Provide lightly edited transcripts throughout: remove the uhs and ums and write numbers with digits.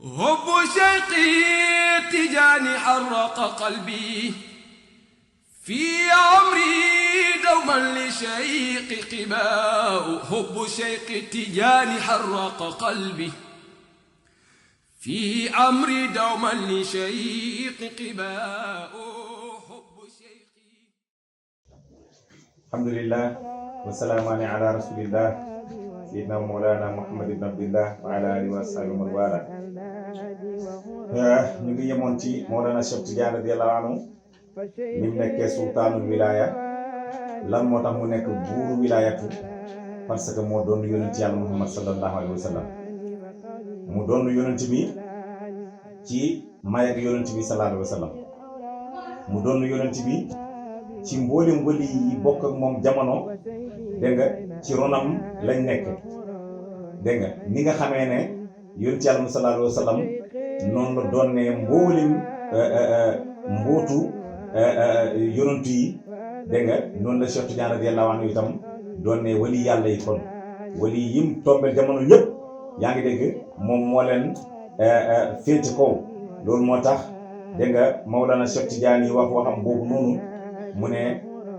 حب شيقي تجاني حرق قلبي في عمري دوما لشيق قباء حب شيق تجاني حرق قلبي في عمري دوما لشيق قباء حب شيقي. الحمد لله والسلام على رسول الله سيدنا مولانا محمد بن عبد الله وعلى آله وصحبه ومن والاه. ñu ngi yemoon ci Mawlana Cheikh Tidiane radiyallahu anhu ni mu nekkee sultaanul wilaya lan moo tax mu nekk buuru wilayatu parce que moo doon yonent yàlla Muhammad sallallahu alayhi wa sallam mu doon yonent bi ci may ak yonent bi sallallahu alayhi wa sallam mu doon yonent bi ci mboolem wali yi bokk ak moom jamono dégg nga ci ronam lañ nekk dégg nga ni nga xamee ne yonent yàlla sallallahu alayhi wa sallam noonu la doon ne mboolem mbootu yonent yi dégg nga noonu la Cheikh Tidiane radiyallahu anhu itam doon ne wali yàlla yi kon wali yim tombel jamono yëpp yaa ngi dégg moom moo leen féete kaw loolu moo tax dégg nga Mawlana Cheikh Tidiane yi wax waxam boobu noonu mu ne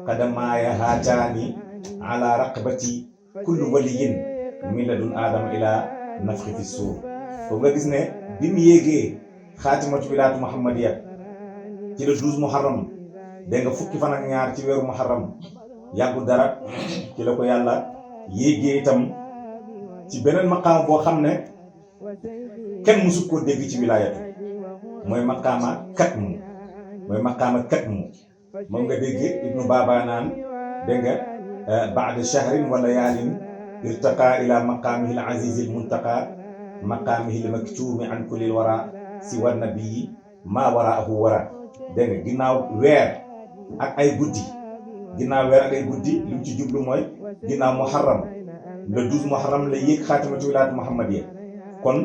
qadamaaya haataani ala raqabati kullu waliyin min ladun aadama ila nafxi fi suur foofu nga gis ne bi mu yéegee xaatimatu wilaatu muhammadiya ci le 12 muharram dégg nga fukki fan ak ñaar ci weeru muharram yàggul dara ci la ko yàlla yéegee itam ci beneen maqaama boo xam ne kenn mësu koo dégg ci wilaayatu mooy maqaama katmu moom nga dégg ibnu baaba naan dégg nga baada shahrin wa layaalin irtaqa ila maqaamihi al azizi al muntaqa maqaamihi al maktuumi an kulli al wara siwa nabii maa waraahu wara dégg nga ginnaaw weer ak ay guddi li mu ci jublu mooy ginnaaw muharram le 12 muharram la yéeg xaatimatu wilaayat muhammadiya kon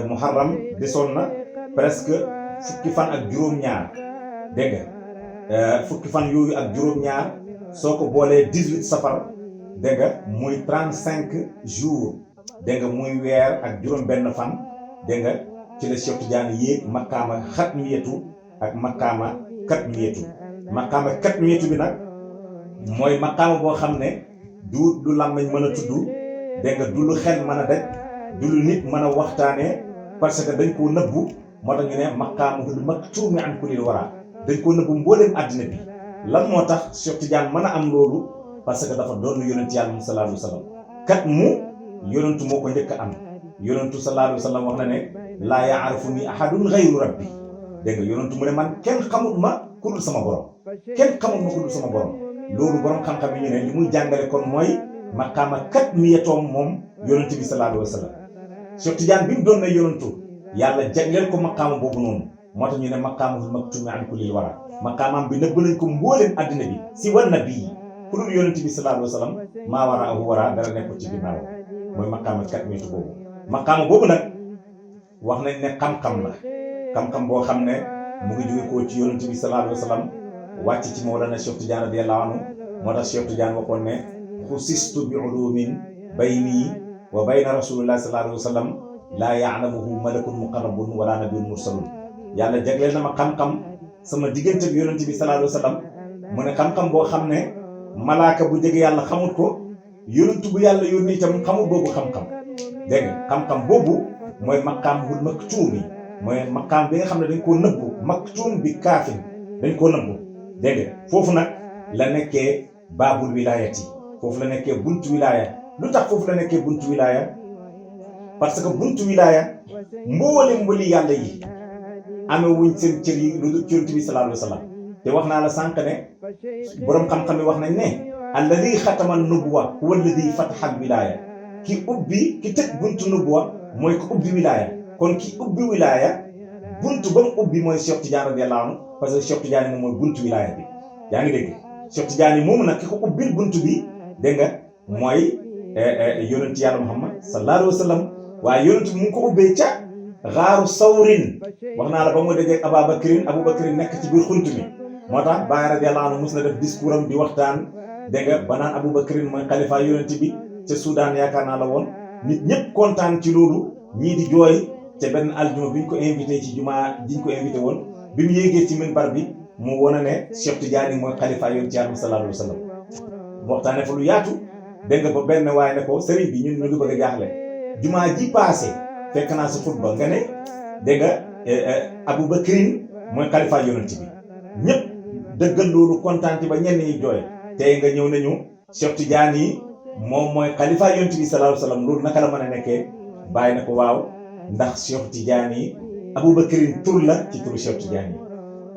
muharram desoon na presque fukki fan ak juróom-ñaar dégg nga fukki fan yooyu ak juróom-ñaar soo ko boolee 18 safar dégg nga muy 35 jours dégg nga muy weer ak juróom-benn fan dégg nga ci la Cheikh Tidiane yéeg maqaama xatmiyatu ak maqaama katmiyatu bi nag mooy maqaama boo xam ne du làmmiñ mën a tudd dégg nga du lu xel mën a daj du lu nit mën a waxtaanee parce que dañ koo nëbbu moo tax ñu ne maqaamul maktuumi an kullil wara dañ koo nëbbu mbooleem àddina bi lan moo tax Cheikh Tidiane mën a am loolu parce que dafa doon yonent yàlla sallallahu alayhi wa sallam kat mu yonentu moo ko njëkk a am yonentu sallallahu alayhi wa sallam wax na ne laa yaarifuni ahadun ghayru rabbi dégg nga yonentu mu ne man kenn xamut ma ku dul sama borom loolu borom xam-xam yi ñu ne li muy jàngale kon mooy maqaama kat mi yetoom moom yonent bi sallallahu alayhi wa sallam Cheikh Tidiane bi mu doon na yonentu yàlla jagleel ko maqaama boobu noonu moo tax ñu ne maqaamul maktuumi an kullil wara maqaamaam bi nëbb nañ ko mbooleem àddina bi si wan na bii ku dul yonent bi sallallahu alayhi wa sallam maa waraahu wara dara nekkul ci ginnaaw mooy maqaama kat mi yetu boobu maqaama boobu nag wax nañ ne xam-xam la xam-xam boo xam ne mu ngi jóge koo ci yonent bi sallallahu alayhi wa sallam wàcc ci Mawlana Cheikh Tidiane radiyallahu anhu moo tax Cheikh Tidiane waxoon ne xusistu bi ulumin bayni wa bayna rasulillahi sallallahu alayhi wa sallam laa ya'lamuhu malakun muqarrabun wala nabiyyun mursalun yàlla jagleel na ma xam-xam sama diggante bi yonent bi sallallahu alayhi wa sallam mu ne xam-xam boo xam ne malaaka bu jege yàlla xamut ko yonent bu yàlla yónni itam xamut boobu xam-xam dégg nga xam-xam boobu mooy maqaamul maktuumi mooy maqaam bi nga xam ne dañ koo nëbbu maktuum bi kaafin dañ koo nëbbu dégg nga foofu nag la nekkee baabul wilaayati foofu la nekkee buntu wilaaya lu tax foofu la nekkee buntu wilaaya parce que buntu wilaaya mboolem wali yàlla yi amee wuñ seen cër yi lu dul yonent bi sallallahu alayhi wa sallam te wax naa la sànq ne borom xam-xam yi wax nañ ne alladi xatama nubuwa huwa alladi fataha wilaaya ki tëj buntu nubuwa mooy ko ubbi wilaaya kon ki ubbi wilaaya buntu ba mu ubbi mooy Cheikh Tidiane radiyallahu anhu parce que Cheikh Tidiane moom mooy buntu wilaaya bi yaa ngi dégg Cheikh Tidiane moomu nag ki ko ubbil buntu bi dégg nga mooy yonent yàlla Muhammad sallallahu alayhi wa sallam waaye yonent mu ngi ko ubbee ca xaaru sawrin wax naa la ba mu dajee Abubakrin nekk ci biir xunt mi moo tax Baay radiyallahu anhu mus na def discours am di waxtaan dégg nga ba naan Abubakrin mooy xalifa yonent bi ca Soudan yaakaar naa la woon nit ñëpp kontaan ci loolu ñii di jooy te benn aljuma bi ñu ko invité ci jumaa ji ñu ko invité woon bi mu yéegee ci minbar bi mu wane ne Cheikh Tidiane mooy xalifa yoon ci Yàlla sallallahu alayhi wa sallam mu waxtaane fa lu yaatu dégg nga ba benn waaye ne ko sëriñ bi ñun ñu ngi bëgg a jaaxle jumaa ji passé fekk naa sa xutba nga ne dégg nga Aboubacrine mooy xalifa yonent bi ñëpp dëggal loolu kontaan ci ba ñenn ñi jooy tey nga ñëw nañu Cheikh Tidiane yi moom mooy xalifa yonent bi sallallahu alayhi wa sallam loolu naka la mën a nekkee bàyyi na ko waaw ndax Cheikh Tidiane yi Aboubacrine tur la ci turu Cheikh Tidiane yi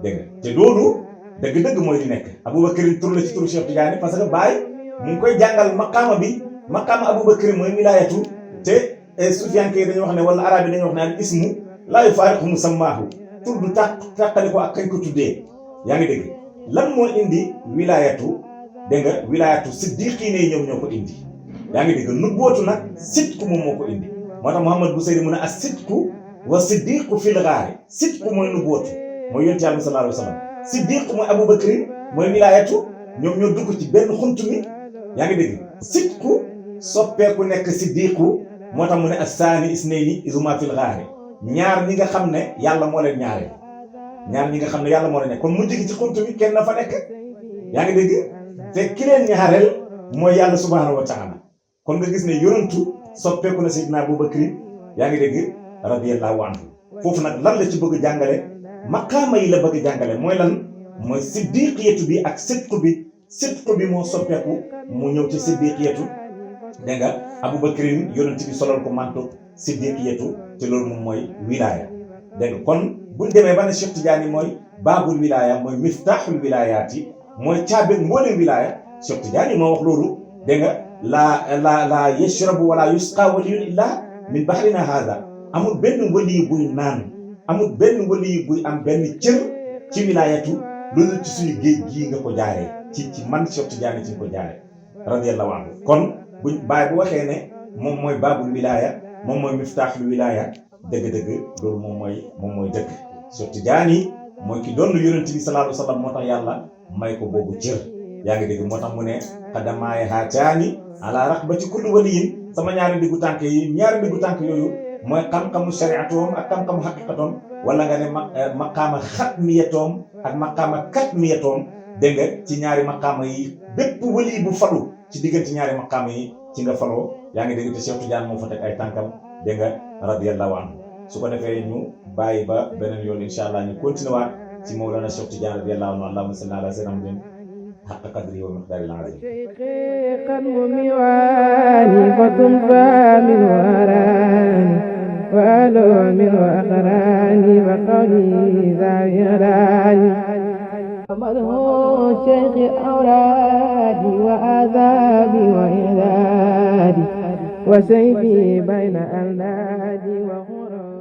dégg nga te loolu dëgg-dëgg mooy di nekk Aboubacrine tur la ci turu Cheikh Tidiane parce que Baye mu ngi koy jàngal maqaama bi maqaama Aboubacrine mooy wilaayatu te sufiyanke yi dañuy wax ne wala arab yi dañuy wax ne al ismu laa yufaariqu musammaahu tur du tàqali ko ak kañ ko tuddee yaa ngi dégg lan moo indi wilaayatu dégg nga wilaayatu siddiqiin yi ñoom ñoo ko indi yaa ngi dégg nubbootu nag sidku moom moo ko indi moo tax Muhammad Busayri mu ne as sidku wa siddiqu fil gaari sidku mooy nubbootu mooy yonent Yàlla sallallahu alayhi wa sallam siddiq mooy Aboubacrine mooy wilaayatu ñoom ñoo dugg ci benn xunt mi yaa ngi dégg sidku soppeeku nekk siddiqu moo tax mu ne as-saani isnayni izuma fil gaari ñaar ñi nga xam ne yàlla moo leen ñaareel ñaar ñi nga xam ne yàlla moo leen nekk kon mu jigi ci xunt mi kenn na fa nekk yaa ngi dégg te ki leen ñaareel mooy yàlla subhaanahu wa taala kon nga gis ne yonantu soppeeku na Seydina Aboubacrine yaa ngi dégg radiyallahu anhu foofu nag lan la ci bëgg jàngale maqaama yi la bëgg jàngale mooy lan mooy siddiqiyatu bi ak sidqu bi moo soppeeku mu ñëw ci siddiqiyatu dégg nga Aboubacrine yonent bi solal ko manto siddiqiyatu te loolu moom mooy wilaaya dégg nga kon buñ demee ba ne Cheikh Tidiane mooy baabul wilaaya mooy miftaaxul wilaayaati mooy caabi mbooleem wilaaya Cheikh Tidiane moo wax loolu dégg nga la yashrabu wala yusqa waliyun illa min bahrina haada amul benn waliyu buy naan amul benn waliyu buy am benn cër ci wilaayatu loolu ci suñu géej gii nga ko jaaree ci man Cheikh Tidiane ci nga ko jaaree radiyallahu anhu kon buñ Baay bu waxee ne moom mooy baabul wilaaya moom mooy miftaaxul wilaaya dëgg-dëgg loolu moom mooy dëgg Cheikh Tidiane mooy ki doon yonent bi sallallahu alayhi wa sallam moo tax yàlla may ko boobu cër yaa ngi dégg moo tax mu ne xadamaay haataani ala raqbati kulli waliyin sama ñaari ndiggu tànk yooyu mooy xam-xamu shariatoom ak xam-xamu xaqiqatoom wala nga ne maqaama xatmiyatoom ak maqaama katmiyatoom dégg nga ci ñaari maqaama yi bépp wali bu falu ci diggante ñaari maqaama yi ci nga faloo yaa ngi dégg te Cheikh Tidiane moo fa teg ay tànkam dégg nga radiyallahu anhu su ko defee ñu bàyyi ba beneen yoon incha allah ñu continué waat ci Mawlana Cheikh Tidiane radiyallahu anhu allahumma salli ala sayyidina Muhammadin haqqa qadrihi wa miqdaarihil aziim وألوم وأقراني وقولي ذاهراني مده شيخ أولادي وآذابي وإعدادي وسيفي بين أولادي وغرابي